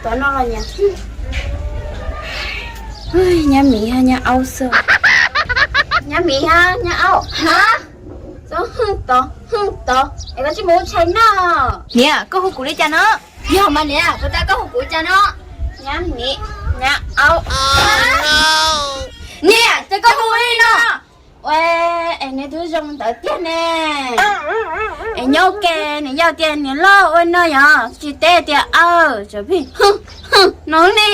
Cov no los nyab, nyab miv hab nyab aub xwb. Nyab miv hab nyab aub. Hab, txhob hwj tod hwj tod es koj tsis mus ua tshais noj. Niam, koj hu kuv li cas no? Yog mas niam, kuv tas koj hu kuv li cas no? Nyab miv, nyab aub. Niam, ces koj hu li no. Ua, es nws twb zoo ntawd tiag ne. Es nyob ke nws yog tias niam loj ua no yog tsis teb tias aw, tsam pheej no ne.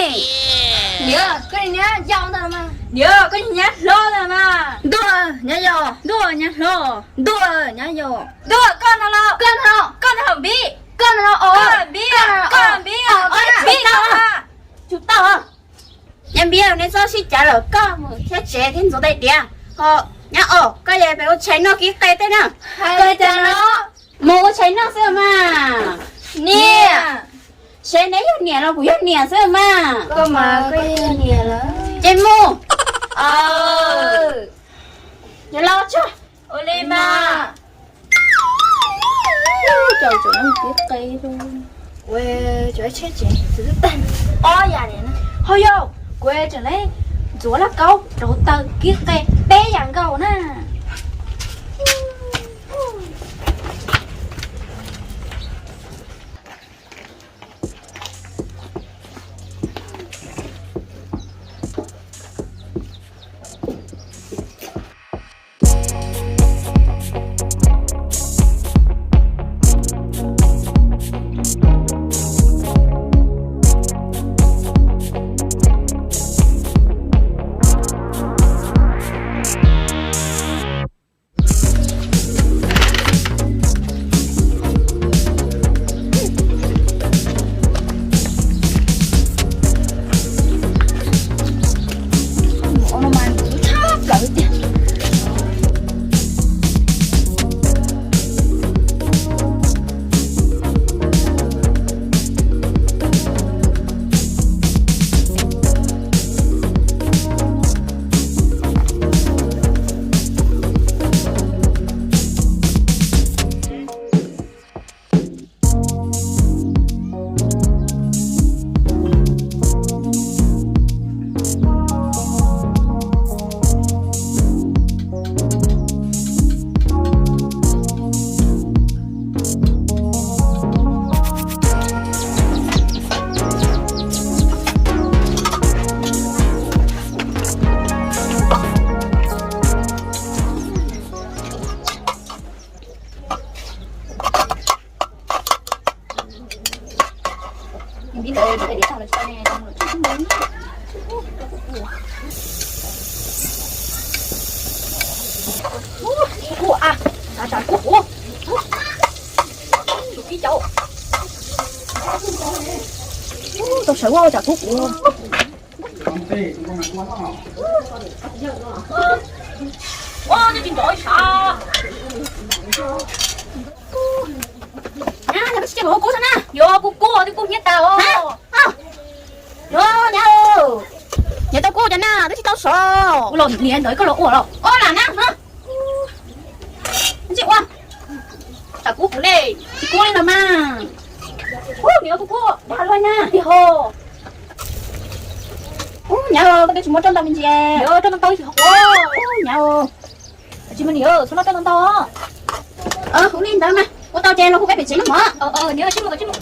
Niam, koj niag nyab yau ntag mas. Niam, koj niag nyab hlob ntag mas. Ntuj, nyab yau, ntuj, nyab hlob, ntuj, nyab yau. Ntuj, koj no los, koj no, koj no los npib, koj no los os, npib, koj npib, koj npib no. Tsum tau. Nyab npib, neb txhob sib cav lawm, koj mus thiab tsev thiab ntxuav tais diav. Ho nyab os, koj yog pem ua tshais noj kib qe tej na. Koj li cas no? Mus ua tshais noj xwb mas. Niam, seb neb yog niam los kuv yog niam xwb mas. Koj mas koj yog niam lawm. Ces mus. Yog los tso. Ua li mas. Cov tsev kib qe, ua, cov tsheb tsev twb tag ob yam li na. Ho yog, kuv tseem le ntxuav lauj kaub rau taw kib qe peb yam nkaus na. Tau sawv ua tsam kub kuv. Ua, twb tsis nrov ib sab. Nyab, koj tsis cia kuv kub xwb na. Yog kub kub twb kub hnyiab tas os. Yog nyab, nyab tau kub cov na twb tsis tau sov. Ua los niam ntawd koj los ua los. Ua lam na. Tsis ua. Tsam kub kuv ne, tsis kub li no mas. Ub, niam, kub kub dag luaj na, tiag ho. Ub, nyab, koj twb tsis muab roj ntau me ntsis. Roj ntau ntau tsis ho. Ub, nyab, tsis muaj niam, txhob noj roj ntau ntau. Ub, li ntawd mas ua tau ces los hu peb pem tsev noj mov. Niam, tsis muaj, tsis muaj.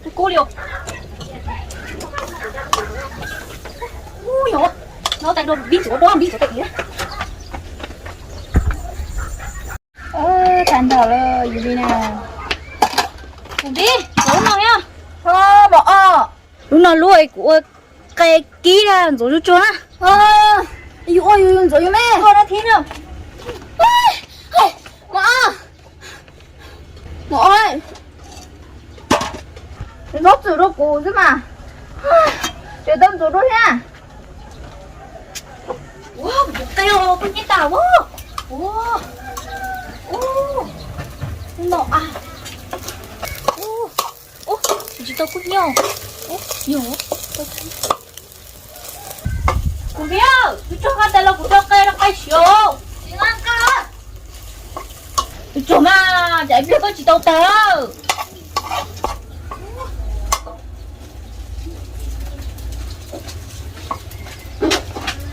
Kub kub li os. Ub, yog no tais npib tsuav dob npib tsuav tais diav. Tag nrho lawm yus li na. Kuv npib, lub no yog. Ho, mos os. Lub no lub kuv ua qe kib na, ntxuav tsuag tsuag na. Yus ua yus, yus ntxuav yus me. Ua no thiab na. Mus ua, txhob txwm rau kuv xwb mas. Ces tau ntxuav rau thiab. Ua, kuv tus qe os, koj nyiam tas ua. Ua, ua, no a. Ua, ua, tsis tau kub hnyo. Ua, yog. Kuv niam, tus tsov qab tas los kuv rau qe rau qe siav. Tus tsov mas, cas ib pliag koj tsis tau tag.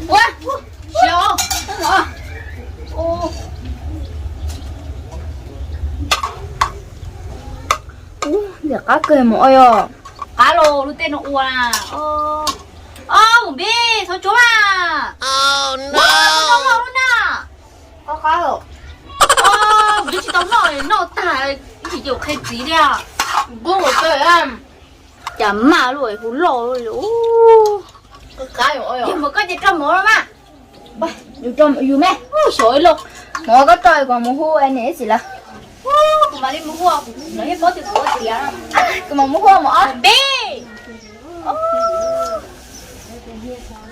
Ua, siav, tag los. Ua, ntxim qab kawg mus ua yog. Qab los lub tej no ua. Os, kuv npib, txhob tsuab mas. Ua, txhob noj lub na. Qab qab los. Os, kuv twb tsis tau noj, noj tag ib chim ces qhia txiv li. Kuv ua kawg. Cas maj luaj hu loj li. Yog mus koj ces rau mov los mas. Yus rau yus me, xyov ib los. Mov koj rau kuv mus hu niam ib txhis lawm. Kuv mam li mus hu, lawv yeej paub tias kuv ua tiav. Kuv mam mus hu mus ob peb.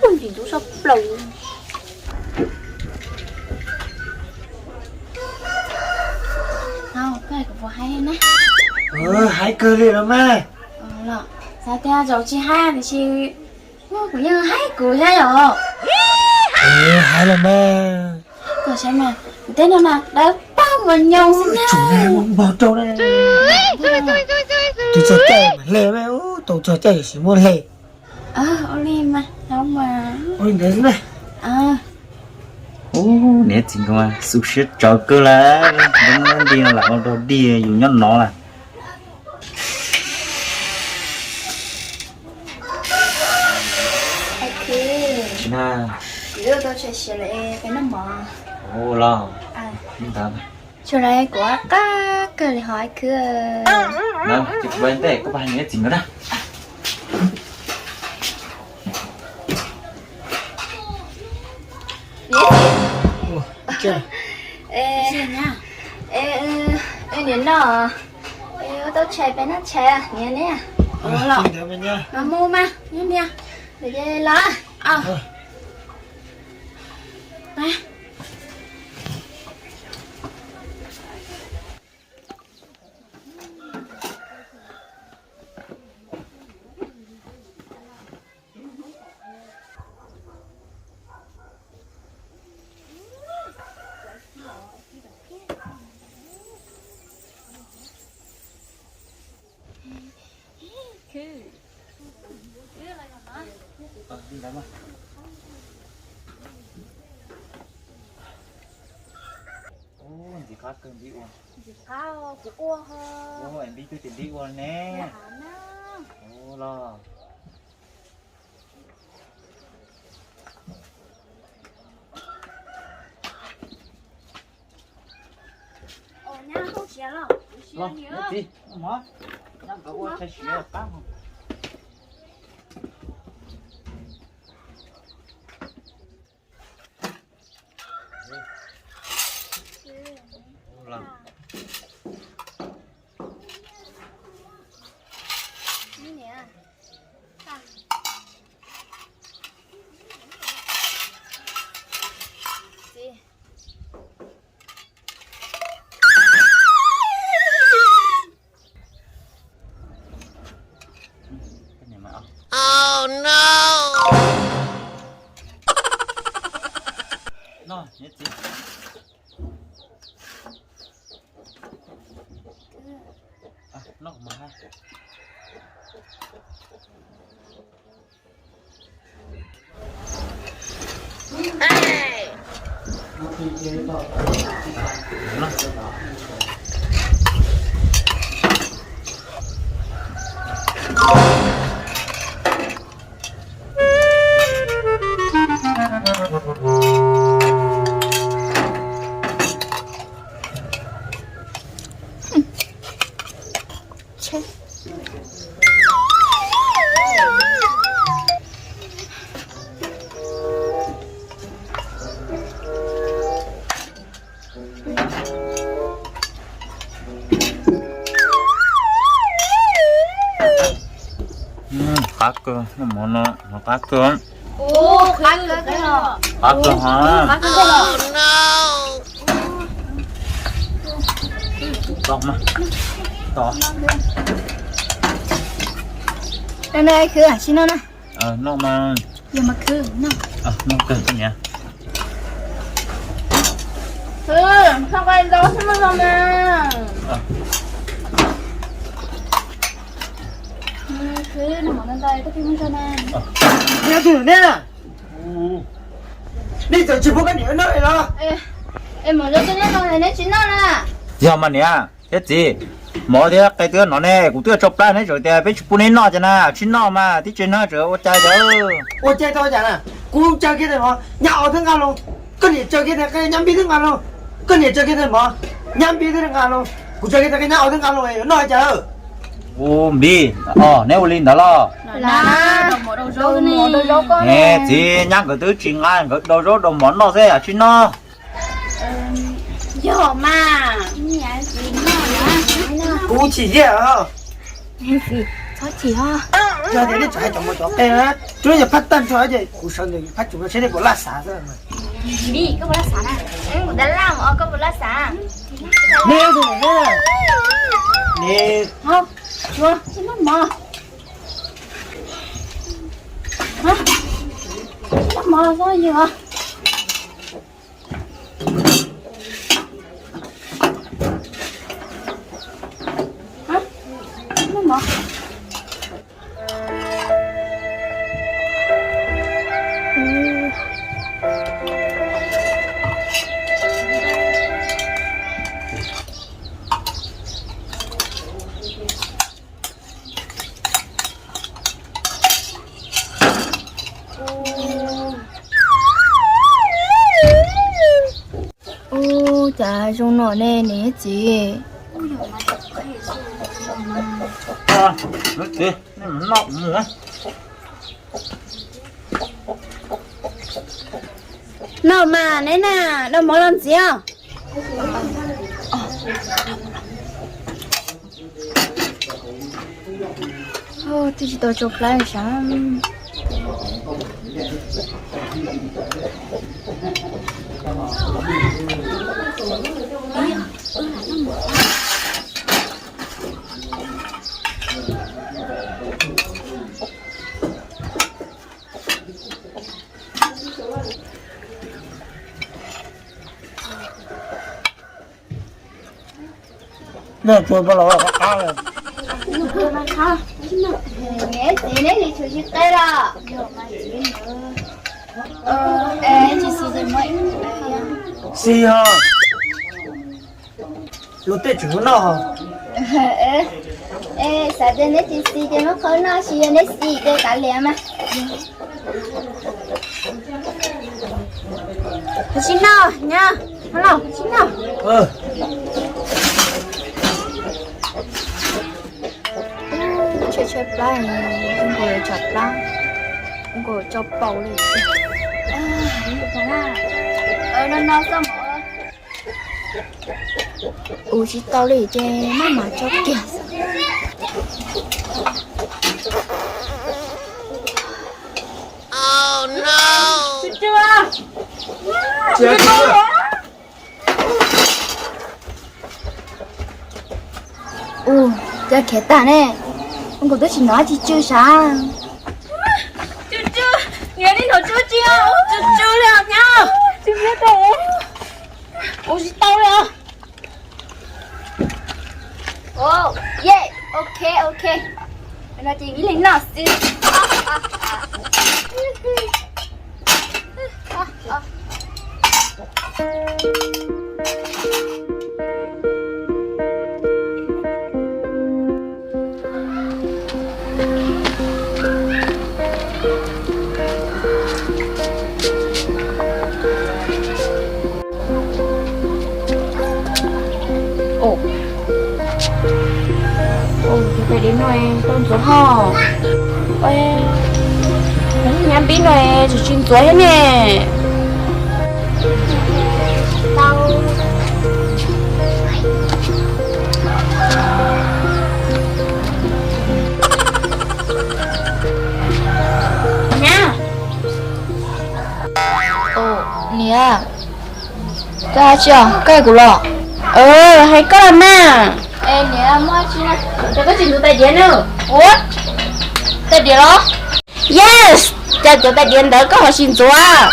Ntsis ntub soj plaws. Koj puas haib na? Haib kawg li los mas. Xav tias zaum tsis haib tiam sis kuv yeej haib kuv thiab yom. Haib los mas. Koj saib mas, kuv tej no mas dawb paug nkaus nyoos xwb na. Tsum na, npog rau na. Tus txog caij mas hle mas, ub, tau txog caij yuav tsis muaj hle. Ua li mas, ua li ntawd xwb na. Ub, niam txiv nkawd mas xu siab tsawv kawg lawm, nti lam ua rau dig yus nyob no lawm. Kuv tau tshais siav lawm, peb noj mov. Ua los, li ntawd. Tsuas lawv kuv qab kawg li hos Khwb. Ces kuv ntej koj pab hais niam txiv nkawd na. Niam no, ua tau tshais peb noj tshais niam ne. Los mus mas niam, los. Ntxim qab kawg npib ua. Ntxim qab kuv ua ho. Ua npib twb tias npib ua ne. Ua los. Nyab, tshais siav los? Los, niam txiv, nyab nkawd ua tshais siav qab. Qab kawg, noj mov no, mov qab kawg. Qab kawg, qab kawg hov. Tau mas. Tau. Khwv, sim noj na. Noj mas. Yog mas khwv, noj. Noj kawg niam. Khwv, noj qab ntau xwb mas no mas. Khwv, noj mov ntau ntau koj thiaj muaj zog na. Neb tug niam, neb txawm tsis pub koj niam noj los? Es mov zoo koj neb no neb tsis noj na. Yog mas niam, thiab txiv, mov thiab qe twb nov ne, kuv twb tso plab neb tseem tias peb tsis pub neb noj cas na, tsis noj mas tib tsis noj tseem ua cai tau. Ua cai tau cas na? Kuv caw kiag tes mov nyab ob twb nqa loo, koj niam caw kiag tes qe nyab npib twb nqa loo, koj niam caw kiag tes mov nyab npib twb nqa loo, kuv caw kiag tes qe nyab ob twb nqa loo, yuav noj cas? Ua npib, neb ua li ntawd los? Neb txiv nyab nkawd twb tsis nqa, nkawd daus zaub daus mov noj xwb tsis noj. Yog mas, kuv chim thiab. Txhob chim os. Yog tias nej tseem hais cov mov cov qe na, tsuas yog phab tag nrho ces kuv sawv ntawm phab tsuas no seb nej puas laj xav xwb. Vim koj puas laj xav na? Kuv tab laj mus os, koj puas laj xav? Neb, neb, neb, neb, mov xwb yog. Ub, cas zoo no ne niam txiv. Noj mas neb na, noj mov los ntxiv os. Twb tsis tau tso plab sav. Neb tsuas pab los qab qab lawm. Neb txiv neb tsis tsum sib qe los? Xis ho. Luag tej tseem muab noj ho. Xav tias neb tsis xis ces muab qhov noj, tsis yog neb xis ces kav liam mas. Sib noj nyab, sib noj. Tshaib tshaib plab, nkaus tso plab, nkaus tso paus li. No no xwb mas. Ua tsis tau li ces maj mam tso kiag. Ua cas khiav tag ne, ua nkaus twb tsis hnov dab tsi tsw sav. Tsw tsw, yog li hnov tsw tsw, tsw tsw li os nyab, tsw tsw tau, ua tsis tau li os. Ye, ok ok, no ces vib leeg noj xwb. Tus pem deb no tau ntxuav ho. Nyab npib no tseem tsis ntxuav thiab ne. Koj hais tsis os, koj hais kuv los? Hais koj mas. Es niam, muaj tsis na, koj tsis ntxuav tais diav na? Ua, tais diav los? Yes, cas cov tais diav ntawd koj ho tsis ntxuav?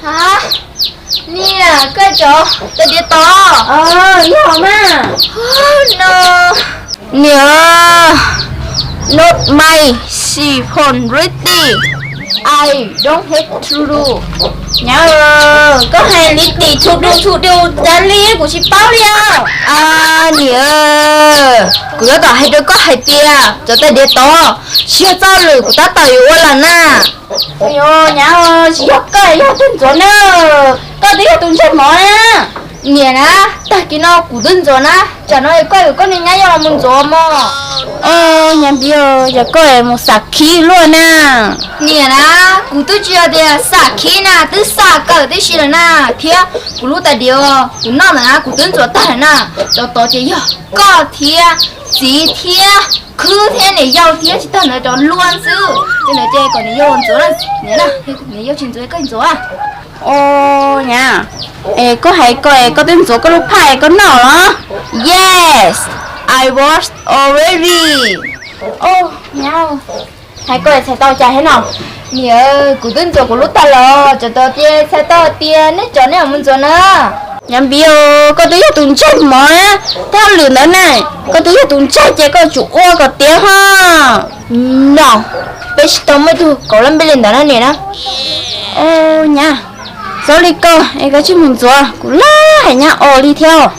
Ha, niam, koj cov tais diav tod. Yog mas. No, niam, not my phone ready. I don't have to do. Nyab, koj hais li tim to do to do tas li kuv tsis paub li os. Niam, kuv yuav tau hais rau koj hais tias cov tais diav tod tsis yog txoj lwm kuv tab tom yuav ua lawm na. Nyab, tsis yog koj, yog twb ntxuav na. Koj twb yog tus ntsej mov na. Niam na, tag kis no kuv twb ntxuav na, tsam no koj yuav koj niag nyab yau los mus ntxuav mog. Nyab Npib, yog koj mus xam khib luaj na. Niam na, kuv twb tsis yog tias xam khib na, twb xam kawm tib si lawm na, thiab kuv lub tais diav kuv noj ntawd na kuv twb ntxuav tag lawm na. Cov tod ces yog koj thiab txiv thiab khwb thiab niam yau thiab tsis tag ntawd cov luaj xwb. Ces ntawd ces kom niam yau ntxuav na, niam na, niam yau tsis ntxuav koj ntxuav. Nyab, es koj hais koj es koj twb ntxuav koj lub phaj es koj noj los? Yes, I was already. Nyab, hais koj es txhais tau cas thiab no? Niam, kuv twb ntxuav kuv lub tag los, cov tod ces txhais tau tias nej cov nej mus ntxuav na. Nyab Npib, koj twb yog tus ntsej mov na, thaj lwm ntawd na, koj twb yog tus ntsej ces koj tsum ua kom tiav ho. No, peb tsis tau muaj ib tug kauv laj npej li ntawd na niam na. Nyab, txhob li koj es koj tsij mus ntxuav, kuv laj hais nyab os li thiab.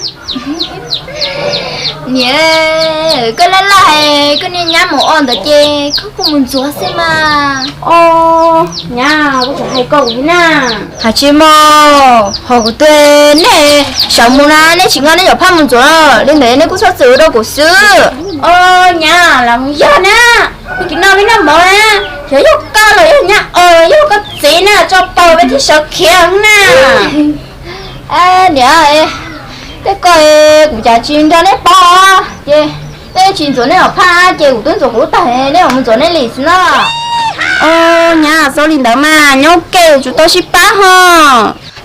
Niam, koj laj laj hais koj niag nyab mus os ntawd ces koj kuj mus ntxuav xwb mas. Nyab, koj tseem hais koj kuv thiab na. Hais tsis mus, hos kuv twb nej sawv mus na, nej tsis nqa nej cov phaj mus ntxuav li ntawd nej kuj txhob txwm ua rau kuv xwb. Nyab, lam mus yog na, kis no peb noj mov na, xyov yog koj los yog nyab os los yog koj txiv na tso pab peb thiaj sawv khiav na. Niam, tej ko kuv cas tsis nrog nej pab, ces nej tsis ntxuav nej cov phaj ces kuv twb ntxuav kuv lub tag, nej mam mus ntxuav nej li xwb na. Nyab, txhob li ntawd mas, nyob ke tsum tau sib pab ho.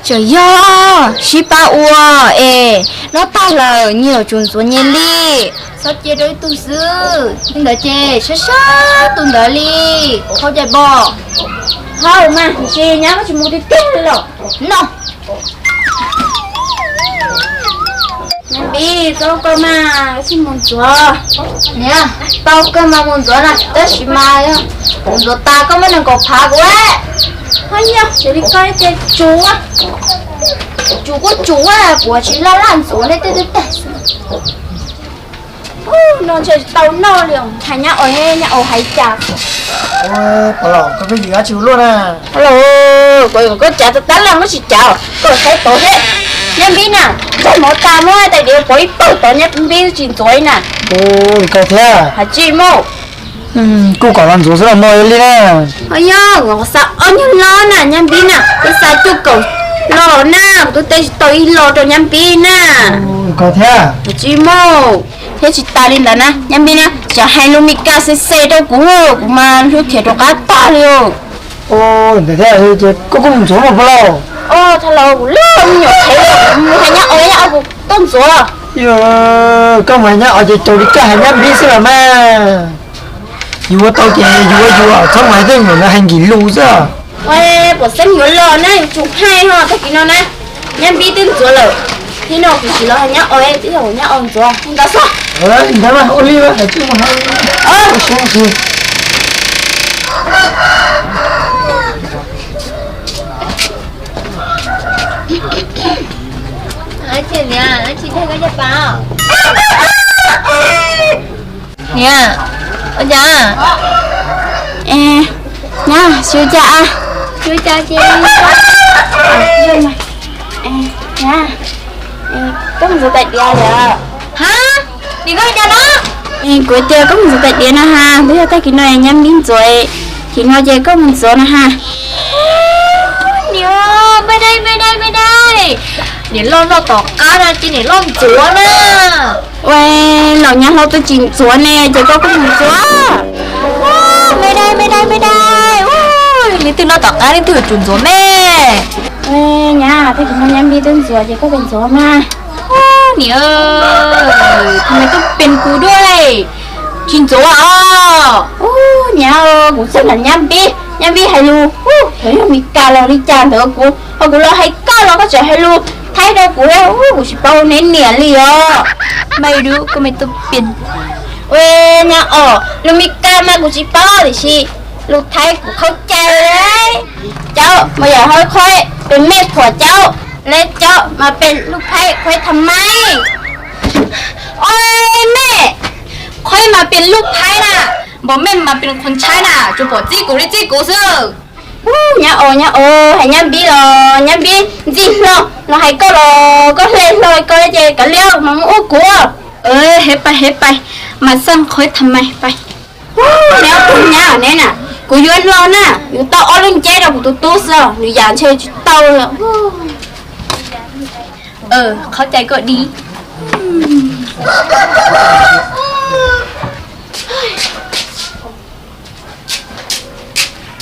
Tseem yog sib pab ua es noj tag lawm nyias yuav tsum ntxuav nyias li. Txhob cia rau ib tug xwb, li ntawd ces sab sab tus ntawd li, qhov cais pom. Hauj mas, tiam sis nyab koj tsis mus tiag tiag li los? No, Nyab Npib, tau koj mas, koj tsij mus ntxuav. Niam, tau koj mas mus ntxuav na, tab sis mas yog kuv ntxuav tas koj muab nees nkaum phav kuv. Hos yog xws li koj ces tsuav, tsuav kuj tsuav, kuv tsis laj laj ntxuav nej tej twb tag xwb. No ntshe tsis tau noj li, hais nyab os, nyab os hais cas. Pog laus, koj pheej yws dab tsi ua luaj na? Pog laus, koj cav tab laj muab tsis cav, koj saib tod thiab. Nyab Npib na, ntsej muag tas muab tais diav pov ib pawg tod, Nyab Npib tsis ntxuav li na. Koj thiab. Hais tsis mus. Kuj kom los ntxuav xwb los mus li na. Hos yog, kuv xa ob nyuag lo na Nyab Npib na, kuv xa cuaj kaum lo na, kuv twb teb tsis tau ib lo rau Nyab Npib na. Koj thiab. Hais tsis mus. Thiab tsis tas li ntawd na Nyab Npib na, tseem hais lus Mes Kas xes xes rau kuv, kuv mas hlub thiab rov qab tag li. Ntawd thiab ces koj kuj mus ntxuav mas pog laus. Thaum laus kuv lub me nyuam qhev, kuv mus hais nyab os, nyab os kuv tuaj ntxuav. Koj mus hais nyab os ces raws li koj hais Nyab Npib xwb los mas. Yus ua tau ces yus ua yus, txhob mus hais tej nyuam ntawd hais nkim lus xwb. Ua, pom xeeb yuav los na, yuav tsum hais ho, tag kis no na, Nyab Npib twb ntxuav lawm, thiab no kuv tsis los hais nyab os, twb yog nyab os ntxuav ntawd xwb. Ntawd mas ua li, hais tsis mus hais. Niam, ua cas? Nyab, xyov cas, xyov cas ces, nyab, koj mus ntxuav tais diav lawm. Ha, nim koj cas no? Kuv tias koj mus ntxuav tais diav na ha, twb yog tag kis no Nyab Npib ntxuav, kis no ces koj mus ntxuav na ha. Niam, me dai me dai me dai, niam loj noj tom qab na ces niam loj ntxuav na. Ua, los nyab hlob twb tsis ntxuav ne ces koj kuj mus ntxuav. Me dai me dai me dai, leej twg noj tom qab leej twg yuav tsum ntxuav me. Nyab, thaum kuv muab Nyab Npib tuaj ntxuav ces koj pem ntxuav mas. Niam, thaum kuv tuaj pem kuv dua, tsis ntxuav os. Nyab, kuv txhaj lam Nyab Npib, Nyab Npib hais lus, thaum yog Mis Kas los li cas ntawd kuv ho kuv los hais koj los koj tseem hais lus Thaib rau kuv, kuv tsis paub neb niam li os. Mai dub koj me tuaj pem. Ua nyab os, lus Mis Kas mas kuv tsis paub tiam sis lus Thaib kuv khaub cai. Cauv mas yog hawb khoib pem mej phuam cauv, le cauv mas pem lub phaib khoib tham mai. Oi mej, khoib mas pem lub phaib na, npaum mej mas pem qhov ntshai na, tsuas pom txib kuv li txib kuv xwb. Nyab os, nyab os, hais Nyab Npib los Nyab Npib ntxim hlo, los hais koj los koj hle hlo koj ces kav liam mas muab ua kuv. Hev pais, hev pais, mas xaj khoib tham mai pais. Neb ob tug nyab neb na, kuv yuav los na, yuav tau ob lub nceb rau kuv tus tub xwb, nws yam ntshe tsis tau lawm. Qhov cai koj di.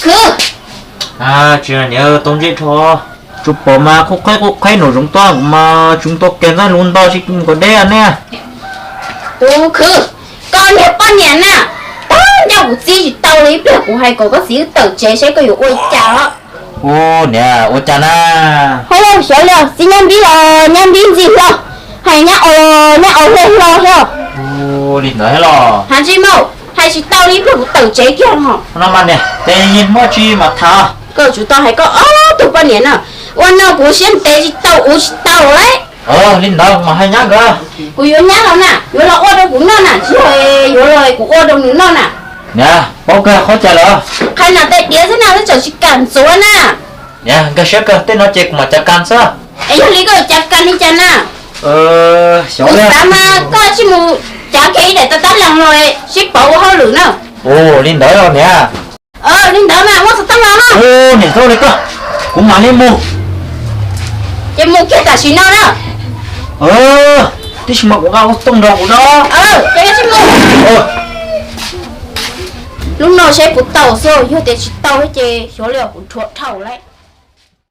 Khwv. Tsis niam tau ntsej rho. Tsuas pom mas qhuab qhuab qhuab qhuab nraum zoov tuaj mas tsis tau kawg ntxoj lus ntau tsis mus kom deb ne. Tus khwv, koj niag poj niam na, tab ncauj kuv txib tsis tau li, ib pliag kuv hais kom koj txiv wb tawm tsev seb koj yuav ua cas os. Ua niam ua cas na? Hos xyov li, txiv Nyab Npib los Nyab Npib ntxim hlo, hais nyab os los nyab os hle hlo thiab. Li ntawd los? Hais tsis mus, hais tsis tau li, ib pliag kuv tawm tsev kiag no. No mas niam, ces muaj tsi mam tham. Koj tsum tau hais koj ob tug poj niam na, ua no kuv siab ntev tsis tau ua tsis tau lawm. Li ntawd mas hais nyab nkawd. Kuv yuav nyab los na, yuav los ua rau kuv noj na, tsis yog yuav los kuv ua rau nws noj na. Niam, paub kawg qhov cai lawm. Qhai nas tais diav xwb na, twb tseem tsis kam ntxuav na. Niam, nkag siab kawg, tej no ces kuv mam cav kas xwb. Es yog li koj cav kas li cas na? Xyov, kuv xav mas koj cia li mus cav kiag ib daim tab tab leeg los sib pauv ua hauj lwm na. Ua li ntawd los niam. Li ntawd mas muab xov tooj los na. Niam, txhob li koj, kuv mam li mus. Ces mus kiag tam sim no na. Tib si mas kuv nqa xov tooj nrog kuv na. Ces mus. Lub no seb puas tau xwb, yog tias tsis tau ces xyov li os, kuv rhuav dhau lawm.